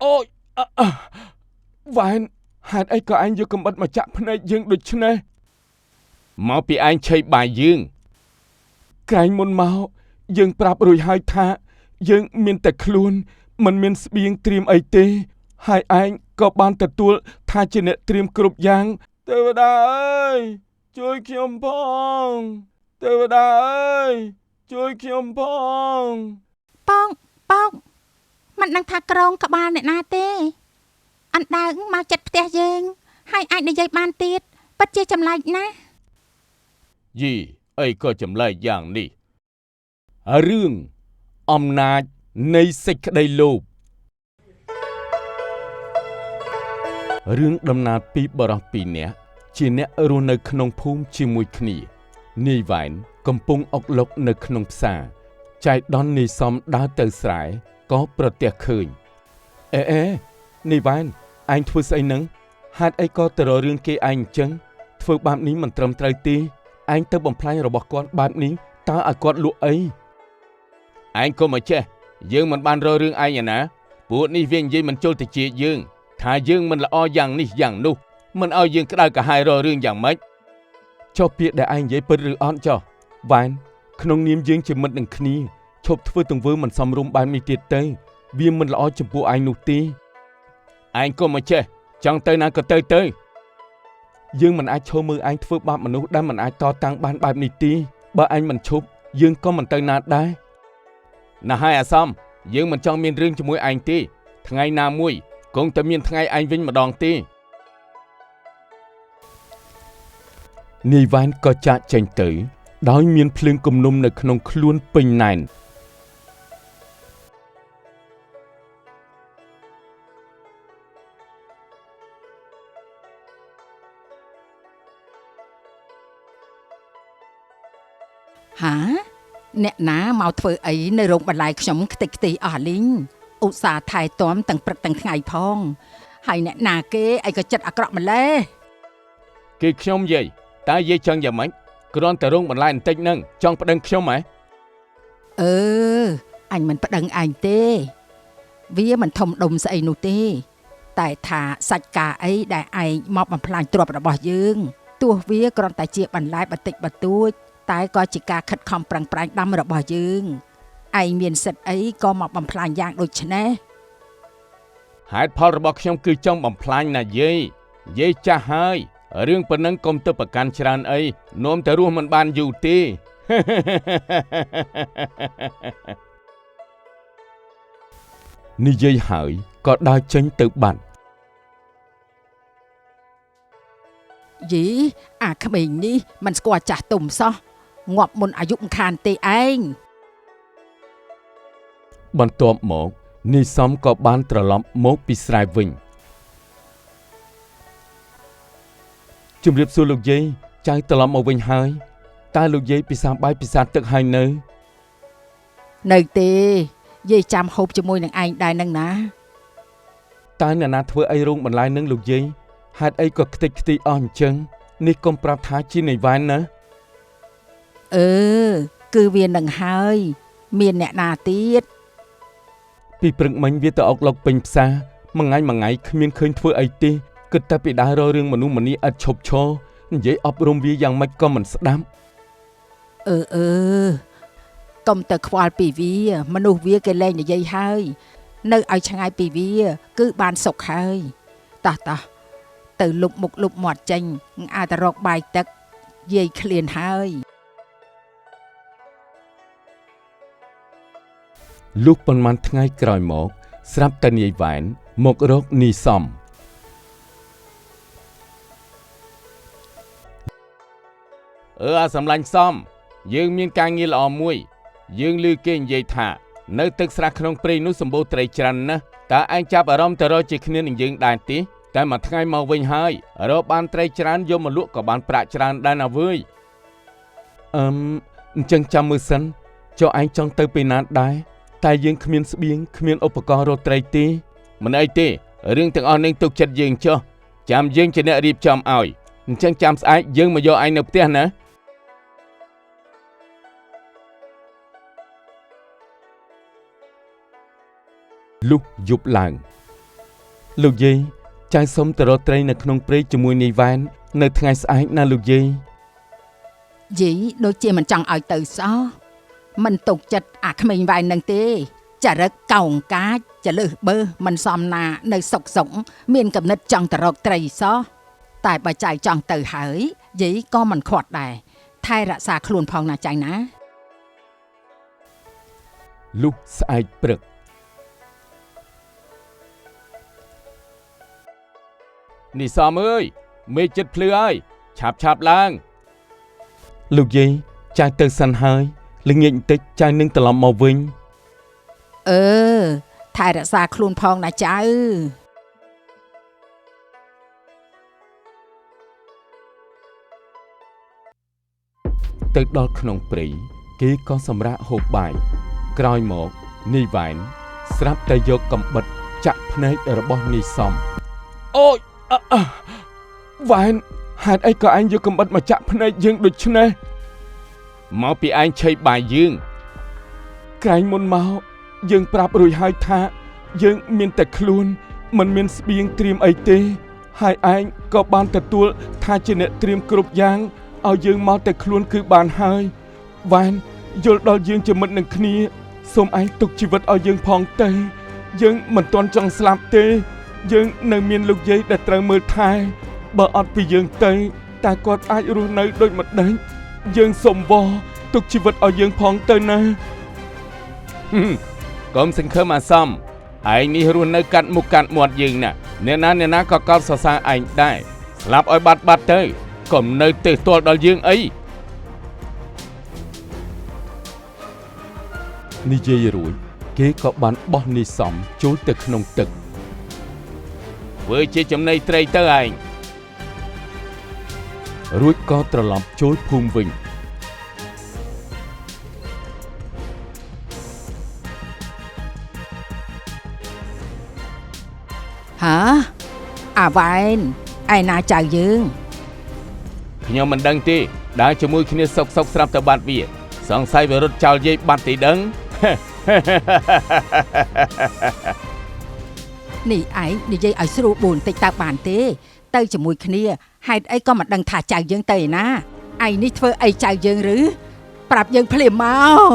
អូយអអវ៉ែនហេតុអីក៏ឯងយកកំបិតមកចាក់ភ្នែកយើងដូច្នេះមកពីឯងឆីបាយយើងក្រែងមុនមកយើងប្រាប់រួចហើយថាយើងមានតែខ្លួនមិនមានស្បៀងត្រៀមអីទេហើយឯងក៏បានទទួលថាជាអ្នកត្រៀមគ្រប់យ៉ាងទេវតាអើយជួយខ្ញុំផងទេវតាអើយជួយខ្ញុំផង ប៉ោងប៉ោងមិនដឹងថាក្រងក្បាលអ្នកណាទេអណ្ដើកមកចិត្តផ្ទះយើង ហើយអាចនិយាយបានទៀតពិតជាចម្លែកណាស់ យីអីក៏ចម្លែកយ៉ាងនេះរឿងអំណាចនៃសេចក្តីលោភរឿងដំណាលពីបរិសពីរនាក់ជាអ្នករស់នៅក្នុងភូមិជាមួយគ្នានាយវ៉ែនកំពុងអុកឡុកនៅក្នុងផ្សារចៃដន្យនាយសំដើរទៅស្រែក៏ប្រទះឃើញអេអេនាយវ៉ែនឯងធ្វើស្អីនឹងហេតុអីក៏ទៅរករឿងគេឯងអញ្ចឹងធ្វើបែបនេះមិនត្រឹមត្រូវទេឯងទៅបំផ្លាញរបស់គាត់បែបនេះតើឲ្យគាត់លក់អីឯងក៏មកចេះយើងមិនបានរករឿងឯងឯណាពួកនេះវានិយាយមិនចូលទៅជាយើងថាយើងមិនល្អយ៉ាងនេះយ៉ាងនោះមិនឲ្យយើងក្តៅក្រហាយរករឿងយ៉ាងម៉េចចុះពាក្យដែលឯងនិយាយពិតឬអត់ចុះវ៉ែនក្នុងនាមយើងជាមិត្តនឹងគ្នាឈប់ធ្វើទង្វើមិនសមរម្យបែបនេះទៀតទៅវាមិនល្អចំពោះឯងនោះទេឯងក៏មកចេះចង់ទៅណាក៏ទៅទៅយើងមិនអាចឈរមើលឯងធ្វើបាបមនុស្សដែលមិនអាចតតាំងបានបែបនេះទេបើឯងមិនឈប់យើងក៏មិនទៅណាដែរណាស់ហើយអាសំយើងមិនចង់មានរឿងជាមួយឯងទេថ្ងៃណាមួយគង់តែមានថ្ងៃឯងវិញម្ដងទេនាយវ៉ែនក៏ចាកចេញទៅដោយមានភ្លើងគំនុំនៅក្នុងខ្លួនពេញណែន ហាអ្នកណាមកធ្វើអីនៅរោងបន្លែខ្ញុំខ្ទេចខ្ទីអស់លីងឧស្សាហ៍ថែទាំទាំងព្រឹកទាំងថ្ងៃផងហើយអ្នកណាគេអីក៏ចិត្តអាក្រក់ម្ល៉េះ គេខ្ញុំយាយតើយាយចង់យ៉ាងម៉េចគ្រាន់តែរោងបន្លែបន្តិចហ្នឹងចង់ប្តឹងខ្ញុំហ៎ អឺអញមិនប្តឹងឯងទេវាមិនធំដុំស្អីនោះទេ តែថាសាច់ការអីដែលឯងមកបំផ្លាញទ្រព្យរបស់យើងទោះវាគ្រាន់តែជាបន្លែបន្តិចបន្តួចតែក៏ជាការខិតខំប្រឹងប្រែងដាំរបស់យើងឯងមានសិទ្ធិអីក៏មកបំផ្លាញយ៉ាងដូចនេះ ហេតុផលរបស់ខ្ញុំគឺចង់បំផ្លាញណាយាយយាយចាស់ហើយរឿងប៉ុណ្ណឹងកុំទៅប្រកាន់ច្រើនអីនាំតែរស់មិនបានយូរទេ និយាយហើយក៏ដើរចេញទៅបាត់ យីអាក្មេងនេះមិនស្គាល់ចាស់ទុំសោះងាប់មុនអាយុមិនខានទេឯង បន្ទាប់មកនាយសំក៏បានត្រឡប់មកពីស្រែវិញជំរាបសួរលោកយាយចៅត្រឡប់មកវិញហើយតើលោកយាយពិសាបាយពិសាទឹកហើយនៅ នៅទេយាយចាំហូបជាមួយនឹងឯងដែរនឹងណា តើអ្នកណាធ្វើអីរោងបន្លែនឹងលោកយាយហេតុអីក៏ខ្ទេចខ្ទីអស់អញ្ចឹងនេះកុំប្រាប់ថាជានាយវ៉ែនណា អឺគឺវានឹងហើយមានអ្នកណាទៀត ពីព្រឹកមិញវាទៅអុកឡុកពេញផ្សារមួយថ្ងៃមួយថ្ងៃគ្មានឃើញធ្វើអីទេគិតតែពីដើររករឿងមនុស្សម្នាឥតឈប់ឈរនិយាយអប់រំវាយ៉ាងម៉េចក៏មិនស្ដាប់ អឺអឺកុំទៅខ្វល់ពីវាមនុស្សវាគេលែងនិយាយហើយនៅឲ្យឆ្ងាយពីវា គឺបានសុខហើយតោះតោះទៅលុបមុខលុបមាត់ចេញអាចទៅរកបាយទឹកយាយឃ្លានហើយ លុះប៉ុន្មានថ្ងៃក្រោយមកស្រាប់តែនាយវ៉ែនមករកនាយសំអឺអាសំឡាញ់សំយើងមានការងារល្អមួយយើងឮគេនិយាយថានៅទឹកស្រះក្នុងព្រៃនោះសម្បូរត្រីច្រើនណាស់តើឯងចាប់អារម្មណ៍ទៅរកជាគ្នានឹងយើងដែរទេតែមួយថ្ងៃមកវិញហើយរកបានត្រីច្រើនយកមកលក់ក៏បានប្រាក់ច្រើនដែរណាវើយអឹមអញ្ចឹងចាំមើលសិនចុះឯងចង់ទៅពេលណាដែរតែយើងគ្មានស្បៀងគ្មានឧបករណ៍រកត្រីទេមិនអីទេរឿងទាំងអស់នេះទុកចិត្តយើងចុះចាំយើងជាអ្នករៀបចំឲ្យអញ្ចឹងចាំស្អែកយើងមកយកឯងនៅផ្ទះណាលុះយប់ឡើង លោកយាយចៅសុំទៅរកត្រីនៅក្នុងព្រៃជាមួយនាយវ៉ែននៅថ្ងៃស្អែកណាលោកយាយ យាយដូចជាមិនចង់ឲ្យទៅសោះមិនទុកចិត្តអាក្មេងវ៉ែននឹងទេចរិតកោងកាចចលឹះបើមិនសមណានៅសុកសុកមានកំណត់ចង់ទៅរកត្រីសោះតែបើចៅចង់ទៅហើយយាយក៏មិនខាត់ដែរថែរក្សាខ្លួនផងណាចៅណា លុះស្អែកព្រឹកនេះសមអើយមេឃចិត្តភ្លឺហើយឆាប់ឆាប់ឡើងលោកយាយចៅទៅសិនហើយល្ងាចបន្តិចចៅនឹងត្រឡប់មកវិញ អឺថែរក្សាខ្លួនផងណាចៅ ទៅដល់ក្នុងព្រៃគេក៏សម្រាកហូបបាយក្រោយមកនាយវ៉ែនស្រាប់តែយកកំបិតចាក់ភ្នែករបស់នាយសំអូយអ่ะអ่ะវ៉ែនហេតុអីក៏ឯងយកកំបិតមកចាក់ភ្នែកយើងដូច្នេះមកពីឯងឆីបាយយើងក្រែងមុនមកយើងប្រាប់រួចហើយថា យើងមានតែខ្លួនមិនមានស្បៀងត្រៀមអីទេហើយឯងក៏បានទទួលថាជាអ្នកត្រៀមគ្រប់យ៉ាងឲ្យយើងមកតែខ្លួនគឺបានហើយវ៉ែនយល់ដល់យើងជាមិត្តនឹងគ្នាសូមឯងទុកជីវិតឲ្យយើងផងទៅយើងមិនទាន់ចង់ស្លាប់ទេយើងនៅមានលោកយាយដែលត្រូវមើលថែបើអត់ពីយើងទៅតើគាត់អាចរស់នៅដូចម្ដេចយើងសូមវល់ទុកជីវិតឲ្យយើងផងទៅណាកុំសង្ឃឹមអាសំឯងនេះរស់នៅកាត់មុខកាត់មាត់យើងណាអ្នកណាអ្នកណាក៏កោតសរសើរឯងដែរស្លាប់ឲ្យបាត់បាត់ទៅកុំនៅទេទាល់ដល់យើងអីនិយាយរួចគេក៏បានបោះនាយសំចូលទៅក្នុងទឹកធ្វើជាចំណីត្រីទៅឯងរួចក៏ត្រឡប់ចូលភូមិវិញ ហាអាវ៉ែនឯណាចៅយើង ខ្ញុំមិនដឹងទេដើរជាមួយគ្នាសុកសុកស្រាប់តែបាត់វាសង្ស័យវារត់ចោលយាយបាត់ទីដឹង នេះឯងនិយាយឲ្យស្រួលបួនតិចតើបានទេ ទៅជាមួយគ្នាហេតុអីក៏មិនដឹងថាចៅយើងទៅឯណាឯងនេះធ្វើអីចៅយើងឬប្រាប់យើងភ្លាមមក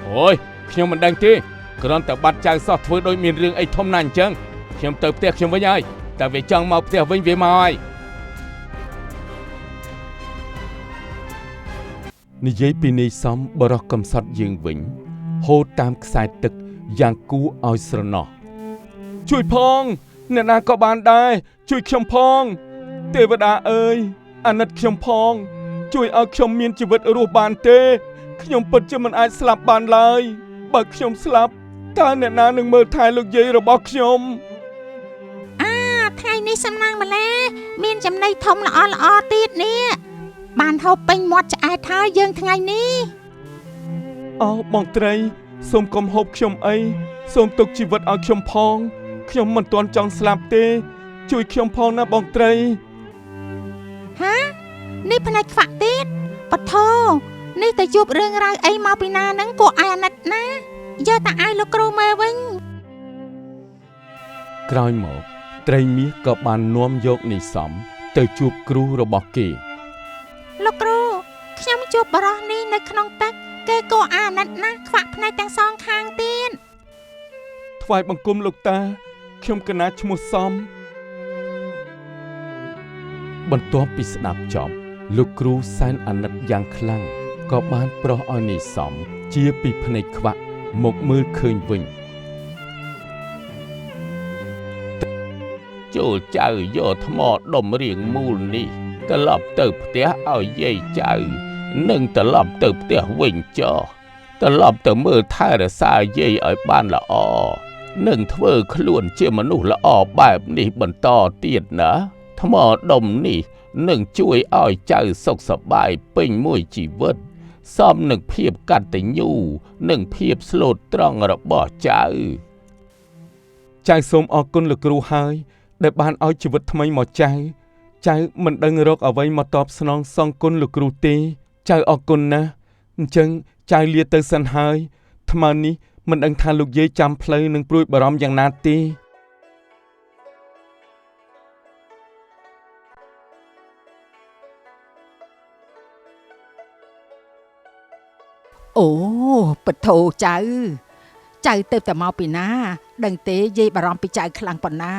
អូយខ្ញុំមិនដឹងទេគ្រាន់តែបាត់ចៅសោះធ្វើដូចមានរឿងអីធំណាស់អញ្ចឹងខ្ញុំទៅផ្ទះខ្ញុំវិញហើយតែវាចង់មកផ្ទះវិញវាមកហើយនិយាយពីនាយសំបរោះកំសត់យើងវិញហូរតាមខ្សែទឹកយ៉ាងគួរឲ្យស្រណោះជួយផងអ្នកណាក៏បានដែរជួយខ្ញុំផង ទេវតាអើយអាណិតខ្ញុំផង ជួយឲ្យខ្ញុំមានជីវិតរស់បានទេខ្ញុំពិតជាមិនអាចស្លាប់បានឡើយបើខ្ញុំស្លាប់តើអ្នកណានឹងមើលថែលោកយាយរបស់ខ្ញុំ អាថ្ងៃនេះសំណាងម្លេះមានចំណីធំល្អល្អទៀតនេះបានហូបពេញមាត់ឆ្អែតហើយយើងថ្ងៃនេះ អោបងត្រីសូមកុំហូបខ្ញុំអីសូមទុកជីវិតឲ្យខ្ញុំផងខ្ញុំមិនទាន់ចង់ស្លាប់ទេ ជួយខ្ញុំផងណាបងត្រី ហានេះផ្នែកខ្វាក់ទៀតបថោនេះទៅជួបរឿងរ៉ាវអីមកពីណាហ្នឹងគួរឲ្យអាណិតណាយកតែឲ្យលោកគ្រូមើលវិញ ក្រោយមកត្រីមាសក៏បាននាំយកនាយសំទៅជួបគ្រូរបស់គេ លោកគ្រូខ្ញុំជួបបរោះនេះនៅក្នុងទឹកគេគួរអាណិតណាស់ខ្វាក់ផ្នែកទាំងសងខាងទៀត ថ្វាយបង្គំលោកតាខ្ញុំកណាឈ្មោះសំបន្ទាប់ពីស្ដាប់ចប់លោកគ្រូសែនអាណិតយ៉ាងខ្លាំងក៏បានប្រោះឲ្យនាយសំជាពីភ្នែកខ្វាក់មកមើលឃើញវិញចូលចៅយកថ្មដុំរៀងមូលនេះត្រឡប់ទៅផ្ទះឲ្យយាយចៅនិងត្រឡប់ទៅផ្ទះវិញចុះត្រឡប់ទៅមើលថែរក្សាយាយឲ្យបានល្អនិងធ្វើខ្លួនជាមនុស្សល្អបែបនេះបន្តទៀតណាថ្មដុំនេះនឹងជួយឲ្យចៅសុខសប្បាយពេញមួយជីវិតសមនឹងភាពកតញ្ញូនិងភាពស្លូតត្រង់របស់ចៅចៅសូមអរគុណលោកគ្រូហើយដែលបានឲ្យជីវិតថ្មីមកចៅចៅមិនដឹងរកអ្វីមកតបស្នងសងគុណលោកគ្រូទេចៅអរគុណណាស់អញ្ចឹងចៅលាទៅសិនហើយថ្មនេះ មិនដឹងថាលោកយាយចាំផ្លូវនឹងព្រួយបារម្ភយ៉ាងណាទេ អូពធោចៅចៅទៅតែមកពីណា ដឹងទេយាយបារម្ភពីចៅខ្លាំងប៉ុណ្ណា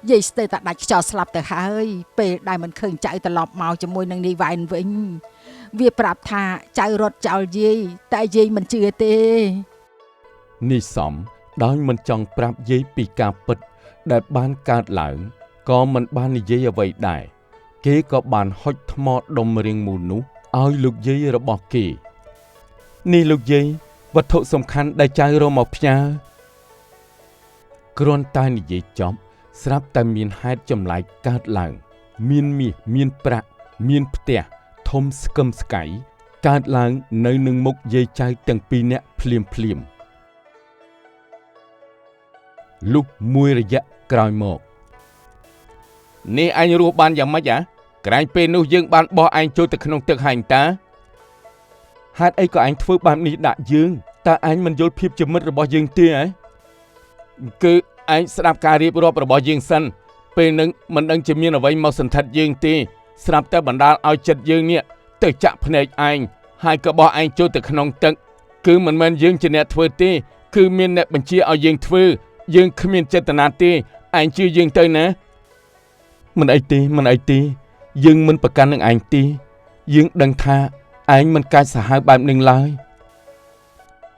យាយស្ទើរតែដាច់ខ្យល់ស្លាប់ទៅហើយពេលដែលមិនឃើញចៅត្រឡប់មកជាមួយនឹងនាយវ៉ែនវិញវាប្រាប់ថាចៅរត់ចោលយាយតែយាយមិនជឿទេ នាយសំដោយមិនចង់ប្រាប់យាយពីការពិតដែលបានកើតឡើងក៏មិនបាននិយាយអ្វីដែរគេក៏បានហុចថ្មដុំរាងមូលនោះឲ្យលោកយាយរបស់គេនេះលោកយាយវត្ថុសំខាន់ដែលចៅរកមកផ្ញើគ្រាន់តែនិយាយចប់ស្រាប់តែមានហេតុចម្លែកកើតឡើងមានមាសមានប្រាក់មានផ្ទះធំស្កឹមស្កៃកើតឡើងនៅនឹងមុខយាយចៅទាំងពីរនាក់ភ្លាមភ្លាមលុះមួយរយៈក្រោយមកនេះឯងរស់បានយ៉ាងម៉េចហ៎ក្រែងពេលនោះយើងបានបោះឯងចូលទៅក្នុងទឹកហើយតាហេតុអីក៏ឯងធ្វើបែបនេះដាក់យើងតើឯងមិនយល់ភាពជាមិត្តរបស់យើងទេហ៎គឺឯងស្ដាប់ការរៀបរាប់របស់យើងសិនពេលនឹងមិនដឹងជាមានអ្វីមកសន្ធិដ្ឋយើងទេស្រាប់តែបណ្ដាលឲ្យចិត្តយើងនេះទៅចាក់ភ្នែកឯងហើយក៏បោះឯងចូលទៅក្នុងទឹកគឺមិនមែនយើងជាអ្នកធ្វើទេគឺមានអ្នកបញ្ជាឲ្យយើងធ្វើយើងគ្មានចេតនាទេឯងជឿយើងទៅណាមិនអីទេមិនអីទេយើងមិនប្រកាន់នឹងឯងទេយើងដឹងថាឯងមិនកាចសាហាវបែបនឹងឡើយ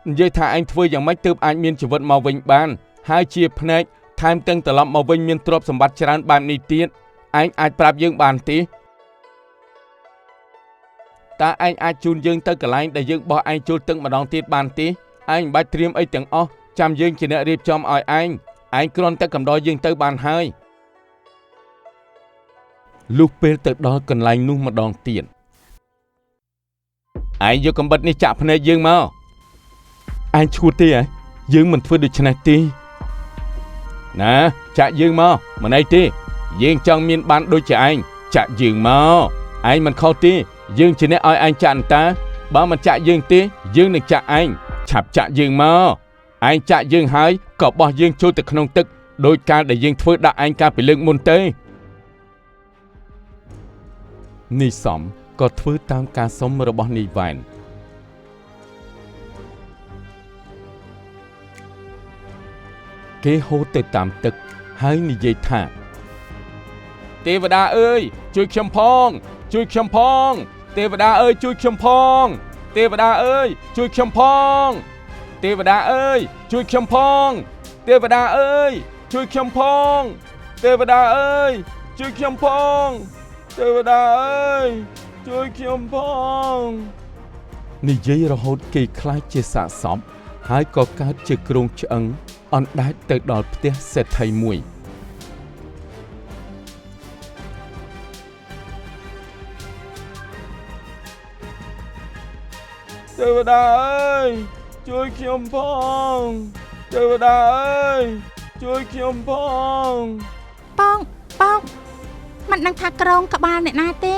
និយាយថាឯងធ្វើយ៉ាងម៉េចទើបអាចមានជីវិតមកវិញបានហើយជាភ្នែកថែមទាំងត្រឡប់មកវិញមានទ្រព្យសម្បត្តិច្រើនបែបនេះទៀតឯងអាចប្រាប់យើងបានទេតើឯងអាចជូនយើងទៅកន្លែងដែលយើងបោះឯងចូលទឹកម្ដងទៀតបានទេឯងមិនបាច់ត្រៀមអីទាំងអស់ចាំយើងជាអ្នករៀបចំឲ្យឯងឯងគ្រាន់តែកំដរយើងទៅបានហើយលុះពេលទៅដល់កន្លែងនោះម្ដងទៀតឯងយកកំបិតនេះចាក់ភ្នែកយើងមកឯងឈួតទេហ៎យើងមិនធ្វើដូច្នេះទេណាចាក់យើងមកមិនអីទេយើងចង់មានបានដូចជាឯងចាក់យើងមកឯងមិនខុសទេយើងជាអ្នកឲ្យឯងចាក់អន្តាបើមិនចាក់យើងទេយើងនឹងចាក់ឯងឆាប់ចាក់យើងមកឯងចាក់យើងហើយក៏បោះយើងចូលទៅក្នុងទឹកដោយការដែលយើងធ្វើដាក់ឯងកាលពីលើកមុនទេនាយសំក៏ធ្វើតាមការសុំរបស់នាយវ៉ែនគេហូរទៅតាមទឹកហើយនិយាយថាទេវតាអើយជួយខ្ញុំផងជួយខ្ញុំផងទេវតាអើយជួយខ្ញុំផងទេវតាអើយជួយខ្ញុំផងទេវតាអើយជួយខ្ញុំផងទេវតាអើយជួយខ្ញុំផងទេវតាអើយជួយខ្ញុំផងទេវតាអើយជួយខ្ញុំផងនិយាយរហូតគេខ្លាចជាសាកសពហើយក៏កើតជាគ្រោងឆ្អឹងអណ្ដែតទៅដល់ផ្ទះសេដ្ឋីមួយទេវតាអើយជួយខ្ញុំផងទេវតាអើយជួយខ្ញុំផងប៉ងប៉ងមិនដឹងថាក្រងក្បាលអ្នកណាទេ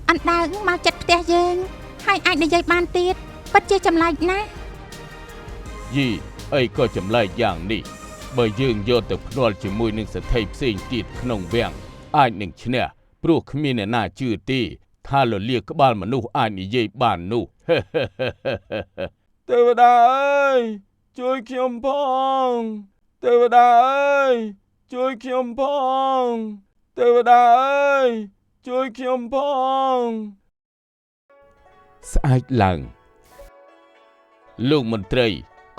អណ្ដើកមកចិត្តផ្ទះយើងហើយអាចនិយាយបានទៀតពិតជាចម្លែកណាស់យីអីក៏ចម្លែកយ៉ាងនេះបើយើងយកទៅភ្នាល់ជាមួយនឹងសេដ្ឋីផ្សេងទៀតក្នុងវាំងអាចនឹងឈ្នះព្រោះគ្មានអ្នកណាជឿទេថាលលាក្បាលមនុស្សអាចនិយាយបាននោះទេវតាអើយជួយខ្ញុំផងទេវតាអើយជួយខ្ញុំផងទេវតាអើយជួយខ្ញុំផងស្អែកឡើងលោកមន្ត្រី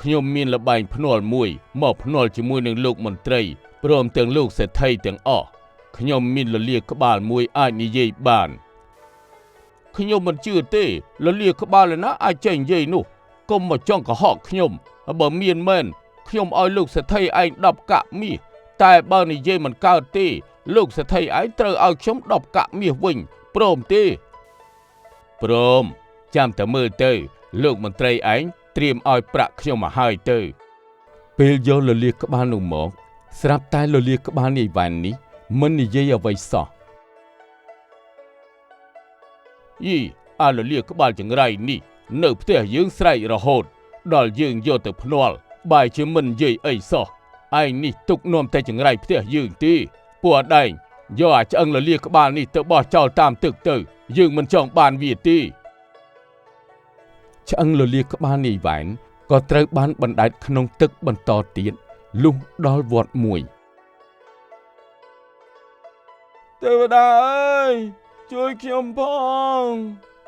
ខ្ញុំមានល្បែងភ្នាល់មួយមកភ្នាល់ជាមួយនឹងលោកមន្ត្រីព្រមទាំងលោកសេដ្ឋីទាំងអស់ខ្ញុំមានលលាក្បាលមួយអាចនិយាយបានខ្ញុំមិនជឿទេលលាក្បាលណាអាចចេះនិយាយនោះកុំមកចង់កុហកខ្ញុំបើមានមែនខ្ញុំឲ្យលោកសេដ្ឋីឯង10កាក់មាសតែបើនិយាយមិនកើតទេលោកសេដ្ឋីឯងត្រូវឲ្យខ្ញុំ10កាក់មាសវិញព្រមទេព្រមចាំតែមើលទៅលោកមន្ត្រីឯងត្រៀមឲ្យប្រាក់ខ្ញុំមកហើយទៅពេលយកលលាក្បាលនោះមកស្រាប់តែលលាក្បាលនាយវ៉ែននេះមិននិយាយអ្វីសោះយីអាលលាក្បាលចង្រៃនេះនៅផ្ទះយើងស្រែករហូត ដល់យើងយកទៅភ្នាល់បែរជាមិននិយាយអីសោះឯងនេះទុកនាំតែចង្រៃផ្ទះយើងទេពួកអដែងយកអាឆ្អឹងលលាក្បាលនេះទៅបោះចោលតាមទឹកទៅ យើងមិនចង់បានវាទេឆ្អឹងលលាក្បាលនាយវ៉ែនក៏ត្រូវបានបណ្ដែតក្នុងទឹកបន្តទៀតលុះដល់វត្តមួយទេវតាអើយជួយខ្ញុំផង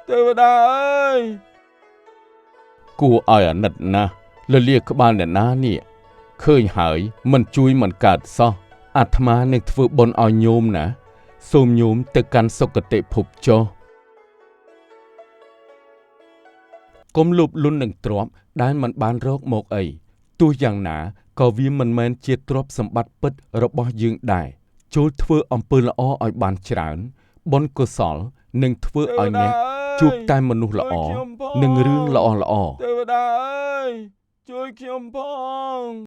ទេវតាអើយគួរឲ្យអាណិតណាស់លលាក្បាលអ្នកណានេះឃើញហើយមិនជួយមិនកើតសោះអាត្មានឹងធ្វើបុណ្យឲ្យញោមណាសូមញោមទៅកាន់សុគតិភពចុះកុំលោភលន់នឹងទ្រព្យដែលមិនបានរកមកអីទោះយ៉ាងណាក៏វាមិនមែនជាទ្រព្យសម្បត្តិពិតរបស់យើងដែរចូលធ្វើអំពើល្អឲ្យបានច្រើនបុណ្យកុសលនឹងធ្វើឲ្យអ្នកជួបតែមនុស្សល្អនិងរឿងល្អៗ ទេវតាអើយជួយខ្ញុំផង។